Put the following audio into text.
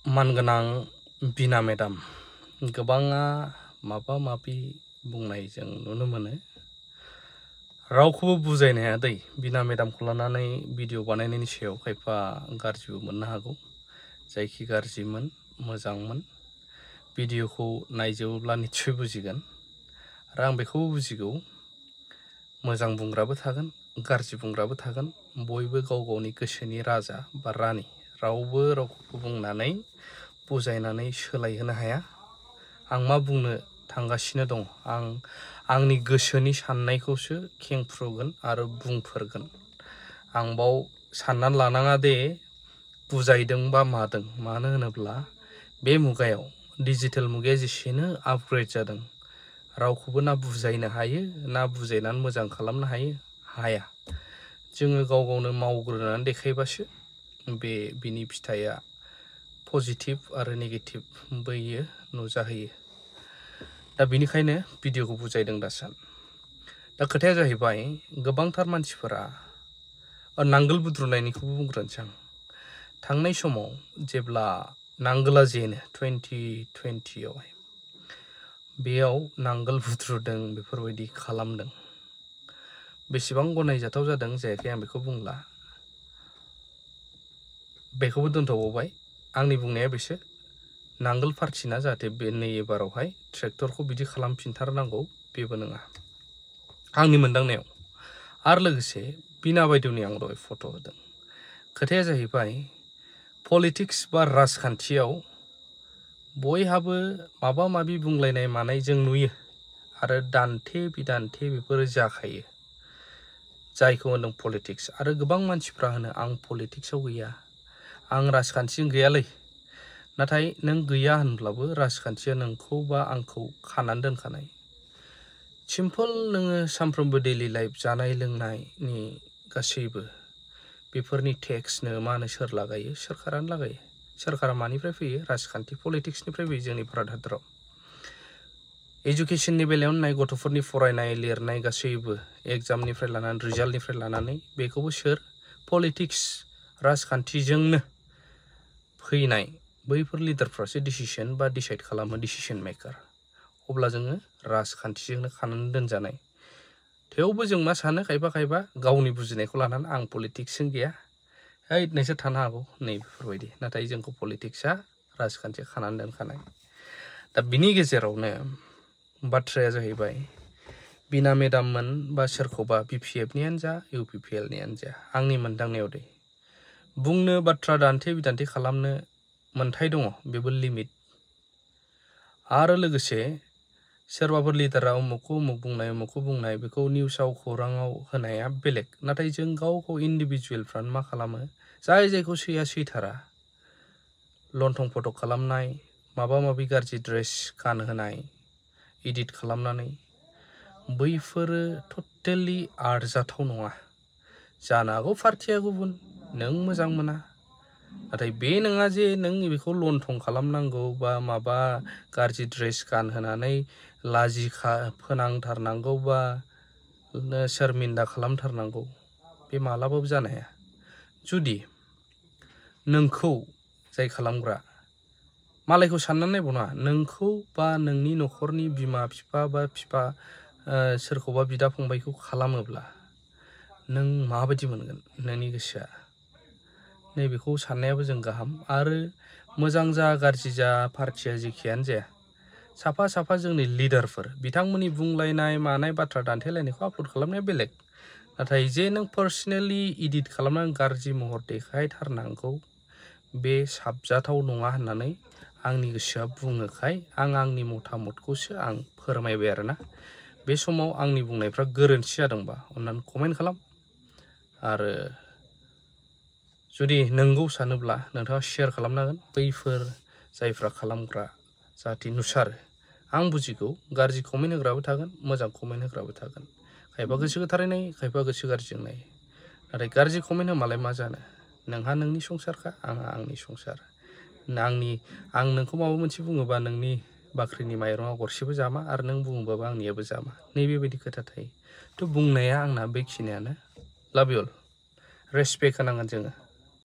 मानगोनां बिना मेडाम गोबाङा माबा माबि बुंनाय जों नुनो मोनो। रावखौबो बुजायनो हाया दै बिना मेडामखौ लानानै भिडिअ बानायनायनि सायाव खायफा गाज्रिबो मोननो हागौ। जायखि गाज्रिमोन मोजांमोन भिडिअखौ नायजोबोब्ला निश्चय बुजिगोन। आरो आं बेखौबो बुजिगौ मोजां बुंग्राबो थागोन गाज्रि बुंग्राबो थागोन। बयबो गाव गावनि गोसोनि राजा बा रानि रावबो रावखौबो बुंनानै बुजायनानै सोलायहोनो हाया। आं मा बुंनो थांगासिनो दं आं आंनि गोसोनि साननायखौसो खेंफ्रुगोन आरो बुंफोरगोन। आं बाव साननानै लानाङा दे बुजायदों बा मादों। मानो होनोब्ला बे मुगायाव डिजिटेल मुगाया जेसेनो आपग्रेड जादों रावखौबो ना बुजायनो हायो ना बुजायनानै मोजां खालामनो हाया। जोङो गाव गावनो मावग्रोनानै देखायबासो बिनि फिथाइया पजिटिभ आरो नेगेटिभ बैयो नुजाहैयो। दा बेनिखायनो भिडिअखौ बुजायदों दासान। दा खोथाया जाहैबाय गोबांथार मानसिफोरा नांगोल बुद्रुनायनिखौबो बुंग्रोनोसै आं। थांनाय समाव जेब्ला नांगोला जेनो 2020आवहाय बेयाव नांगोल बुद्रुदों बेफोरबायदि खालामदों। बेसेबां गनायजाथाव जादों जायाखै आं बेखौ बुंला। बेखौबो दोनथ'बावबाय। आंनि बुंनाया बेसो नांगोल फारथिना जाहाथे बे नै एबारावहाय ट्रेक्टरखौ बिदि खालामफिनथारनांगौ बेबो नङा आंनि मोनदांनायाव। आरो लोगोसे बिना बायद'नि आं दहाय फट' होदों। खोथाया जाहैबाय पलिटिक्स बा राजखान्थियाव बयहाबो माबा माबि बुंलायनाय मानाय जों नुयो आरो दान्थे बिदान्थे बेफोरो जाखायो। जायखौ होनदों पलिटिक्स आरो गोबां मानसिफ्रा होनो आं पलिटिक्सआव गैया आं राजखान्थिजों गैयालै। नाथाय नों गैया होनब्लाबो राजखान्थिया नोंखौ बा आंखौ खानानै दोनखानाय। सिम्पल नोङो सानफ्रोमबो डेलि लाइफ जानाय लोंनायनि गासैबो बेफोरनि टेक्सनो मा होनो सोर लागायो? सोरखारानो लागायो। सोरखारा मानिफ्राय फैयो? राजखान्थि पलिटिक्सनिफ्राय फैयो जोंनि भारत हादराव। एजुकेसननि बेलायाव नाय गथ'फोरनि फरायनाय लिरनाय गासैबो एग्जामनिफ्राय लानानै रिजाल्टनिफ्राय लानानै बेखौबो सोर? पलिटिक्स राजखान्थिजोंनो फैनाय बैफोर लिडारफ्रासो डिसिसन बा डिसाइड खालामो डिसिसन मेकार। अब्ला जोङो राजखान्थिजोंनो खानानै दोनजानाय। थेवबो जों मा सानो खायफा गावनि बुजिनायखौ लानानै आं पलिटिक्सजों गैया नोंसोर थानो हागौ नै बेफोरबायदि। नाथाय जोंखौ पलिटिक्सआ राजखान्थिया खानानै दोनखानाय। दा बिनि गेजेरावनो बाथ्राया जाहैबाय बिना मेडाममोन बा सोरखौबा BPFनियानो जा UPPLनियानो जा आंनि मोनदांनायाव दे बुंनो बाथ्रा दान्थे बिदान्थे खालामनो मोन्थाय दङ बेबो लिमिट। आरो लोगोसे सोरबाफोर लिडारा उमुखखौ बुंनाय बेखौ निउसाव खौराङाव होनाया बेलेग। नाथाय जों गाव इन्डिभिजुवेलफ्रानो मा खालामो जायखौ सैथारा लन्थं फटक खालामनाय माबा माबि गाज्रि ड्रेस गानहोनाय एडिट खालामनानै बैफोरो टटेलि आरजाथाव नङा। जानो हागौ पार्टिया गुबुन नों मोजां मोना। नाथाय बे नङा जे नों बेखौ लन्थं खालामनांगौ बा माबा गाज्रि ड्रेस गानहोनानै लाजि फोनांथारनांगौ बा शर्मिन्दा खालामथारनांगौ बे मालाबाबो जानो हाया। जुदि नोंखौ जाय खालामग्रा मालायखौ साननानै नायबावनाङा नोंखौ बा नोंनि न'खरनि बिमा बिफा बा सोरखौबा बिदा फंबायखौ खालामोब्ला नों माबायदि मोनगोन नोंनि गोसोआ? नैबेखौ साननायाबो जों गाहाम। आरो मोजां जा गाज्रि जा पार्टिया जेखियानो जाया साफा जोंनि लिडारफोर बिथांमोननि बुंलायनाय मानाय बाथ्रा दान्थेलायनायखौ आपल'ड खालामनाया बेलेग। नाथाय जे नों पार्सनेलि इडिट खालामनानै गाज्रि महर देखायथारनांगौ बे साबजाथाव नङा होननानै आंनि गोसोआ बुङोखाय आं आंनि मतामतखौसो आं फोरमायबाय आरोना। बे समाव आंनि बुंनायफ्रा गोरोन्थि जादोंबा अन्नानै कमेन्ट खालाम। आरो जुदि नंगौ सानोब्ला नोंथाङा शेयार खालामनांगोन बैफोर जायफ्रा खालामग्रा जाहाथे नुसारो। आं बुजिगौ गाज्रि कमेन्ट होग्राबो थागोन मोजां कमेन्ट होग्राबो थागोन। खायफा गोसो गोथारै नायो खायफा गोसो गाज्रिजों नायो। नाथाय गाज्रि कमेन्ट होमालाय मा जानो? नोंहा नोंनि संसारखा आंहा आंनि संसार। आं नोंखौ माबा मोनसे बुङोबा नोंनि बाख्रिनि माइरङा गरसेबो जामा आरो नों बुङोबाबो आंनियाबो जामा नैबेबायदि खोथा थायो। थ' बुंनाया आंना बेखिनियानो। लाभ इउ अल। रेसपेक्ट होनांगोन जोङो।